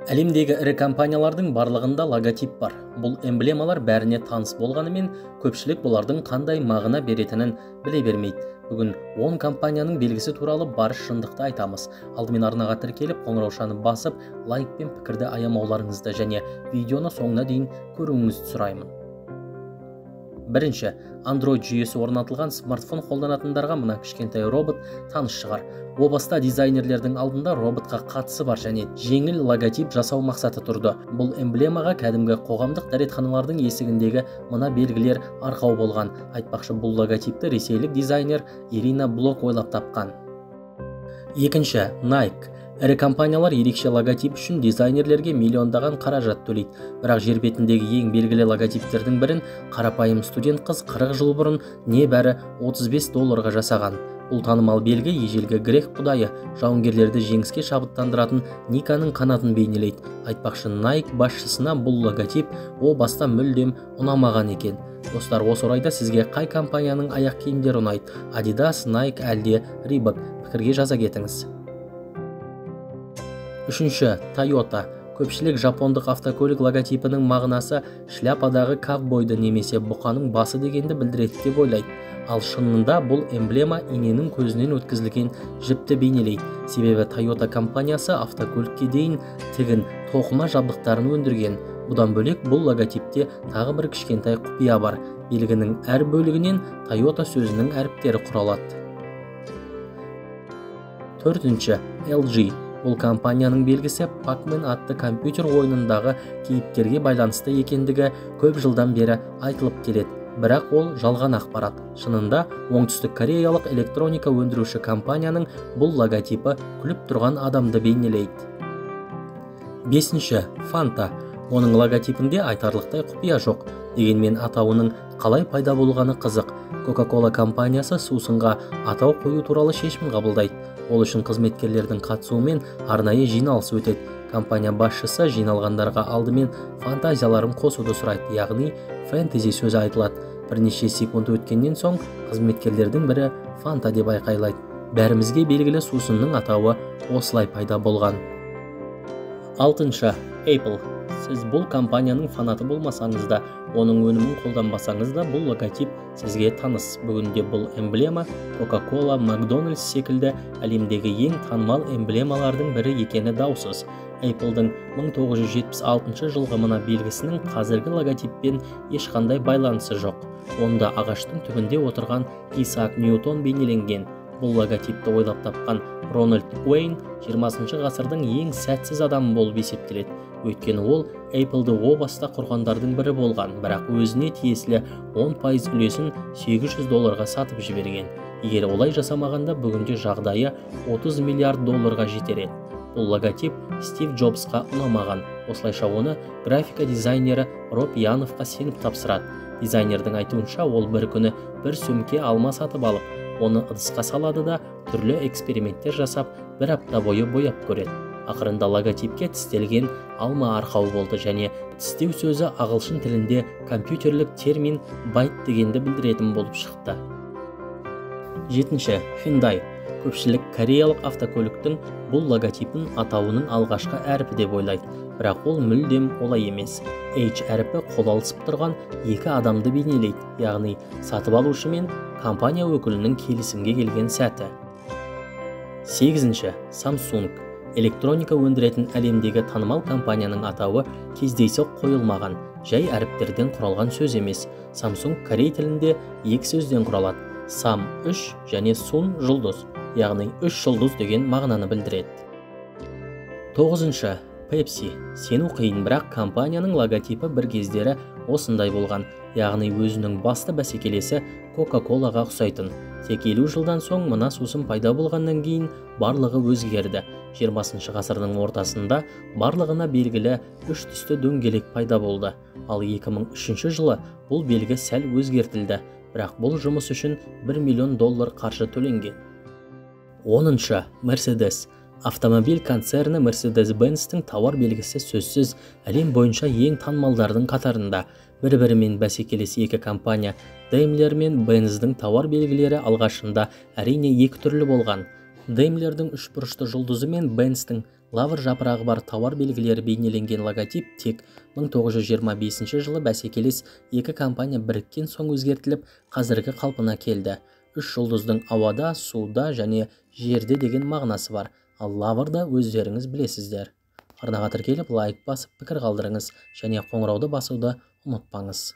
Әлемдегі ірі компаниялардың барлығында логотип бар. Бұл эмблемалар бәріне таныс болғанымен, көпшілік бұлардың қандай мағына беретінін біле бермейді. Бүгін 10 компанияның белгісі туралы бар шындықты айтамыз. Алдымен арнаға тіркеліп, қоңыраушаны басып, лайк пен пікірді аямауларыңызды және видеоны соңына дейін көруіңізді сұраймын. Бірінші, Android жүйесі орнатылған смартфон қолданатындарға мына кішкентай робот таныс шығар. О баста дизайнерлердің алдында роботқа қатысы бар және жеңіл логотип жасау мақсаты тұрды. Бұл эмблемаға кәдімгі қоғамдық дәретханалардың есігіндегі мына белгілер арқау болған. Айтпақшы, бұл логотипті ресейлік дизайнер Ирина Блок ойлап тапқан. Екінші, Nike. Ірі компаниялар ерекше логотип үшін дизайнерлерге миллиондаған қаражат төлейді. Бірақ жер бетіндегі ең белгілі логотиптердің бірін қарапайым студент қыз 40 жыл бұрын небәрі 35 долларға жасаған. Бұл танымал белгі ежелгі грек құдайы жауынгерлерді жеңіске шабыттандыратын Никаның қанатын бейнелейді. Айтпақшы, Nike басшысына бұл логотип о баста мүлдем ұнамаған екен. Достар, осы орайда сізге қай компанияның аяқ киімдері ұнайды? Adidas, Nike әлде Reebok? Пікірге жаза кетіңіз. Үшінші, Toyota. Көпшілік жапондық автокөлік логотипінің мағынасы шляпадағы ковбойды немесе бұқаның басы дегенді білдіреді деп ойлайды. Ал шынында бұл эмблема иненің көзінен өткізілген жіпті бейнелейді. Себебі Toyota компаниясы автокөлікке дейін тігін тоқыма жабдықтарын өндірген. Бұдан бөлек бұл логотипте тағы бір кішкентай құпия бар. Белгінің әр бөлігінен Toyota сөзінің әріптері құралады. Төртінші, LG. Бұл компанияның белгісі Pac-Man атты компьютер ойынындағы кейіпкерге байланысты екендігі көп жылдан бері айтылып келеді. Бірақ ол жалған ақпарат. Шынында, оңтүстік кореялық электроника өндіруші компанияның бұл логотипі күліп тұрған адамды бейнелейді. Бесінші, Fanta. Оның логотипінде айтарлықтай құпия жоқ. Дегенмен атауының қалай пайда болғаны қызық. Coca-Cola компаниясы сусынға атау қою туралы шешім қабылдайды. Ол үшін қызметкерлердің қатысуымен арнайы жиналыс өтеді. Компания басшысы жиналғандарға алдымен фантазияларын қосуды сұрайды, яғни фэнтези сөзі айтылады. Бірнеше секунд өткеннен соң қызметкерлердің бірі Фанта деп айқайлайды. Бәрімізге белгілі сусынның атауы осылай пайда болған. Алтыншы, Apple. Сіз бұл компанияның фанаты болмасаңыз да, оның өнімін қолданбасаңыз да, бұл логотип сізге таныс. Бүгінде бұл эмблема Coca-Cola, McDonald's секілді әлемдегі ең танымал эмблемалардың бірі екені даусыз. Apple'дың 1976 жылғы мына белгісінің қазіргі логотиппен ешқандай байланысы жоқ. Онда ағаштың түбінде отырған Исаак Ньютон бейнеленген. Бұл логотипті ойлап тапқан Рональд Уэйн 20 ғасырдың ең сәтсіз адамы болып есептеледі. Өйткені ол Apple'ды о баста құрғандардың бірі болған, бірақ өзіне тиесілі 10% үлесін 800 долларға сатып жіберген. Егер олай жасамағанда бүгінде жағдайы 30 миллиард долларға жетер еді. Бұл логотип Стив Джобсқа ұнамаған. Осылайша оны графика дизайнері Роб Яновқа сеніп тапсырады. Дизайнердің айтуынша, ол бір күні бір сөмке алма сатып алып, оны ыдысқа салады да түрлі эксперименттер жасап, бір апта бойы бояп көреді. Ақырында логотипке тістелген алма арқау болды және тістеу сөзі ағылшын тілінде компьютерлік термин байт дегенді білдіретін болып шықты. Жетінші, Hyundai. Көпшілік кореялық автокөліктің бұл логотипін атауының алғашқы әрпі деп ойлайды, бірақ ол мүлдем олай емес. H әрпі қол алысып тұрған екі адамды бейнелейді, яғни сатып алушы мен компания өкілінің келісімге келген сәті. Сегізінші, Samsung. Электроника өндіретін әлемдегі танымал компанияның атауы кездейсоқ қойылмаған, жай әріптерден құралған сөз емес. Samsung корей тілінде екі сөзден құралады. Сам 3 және Сун жұлдыз, яғни 3 жұлдыз деген мағынаны білдіреді. Тоғызыншы, Pepsi. Сену қиын, бірақ компанияның логотипі бір кездері осындай болған, яғни өзінің басты бәсекелесі Coca-Colаға ұқсайтын. Тек 50 жылдан соң мына сусын пайда болғаннан кейін барлығы өзгерді. 20 ғасырдың ортасында барлығына белгілі үш түсті дөңгелек пайда болды. Ал 2003 жылы бұл белгі сәл өзгертілді, бірақ бұл жұмыс үшін 1 миллион доллар қаржы төленген. 10-шы, Mercedes. Автомобиль концерні Mercedes-Benz-тің тауар белгісі сөзсіз әлем бойынша ең танымалдардың қатарында. Бір-бірімен бәсекелес екі компания Daimler мен Benz-дің тауар белгілері алғашында әрине екі түрлі болған. Daimlerдің үшбұрышты жұлдызы мен Benz-тің Лавр жапырағы бар тауар белгілері бейнеленген логотип тек 1925 жылы бәсекелес екі компания біріккен соң өзгертіліп, қазіргі қалпына келді. Үш жұлдыздың ауада, суда және жерде деген мағынасы бар. Ал лаврды өздеріңіз білесіздер. Арнаға тіркеліп, лайк басып, пікір қалдырыңыз және қоңырауды басуды ұмытпаңыз.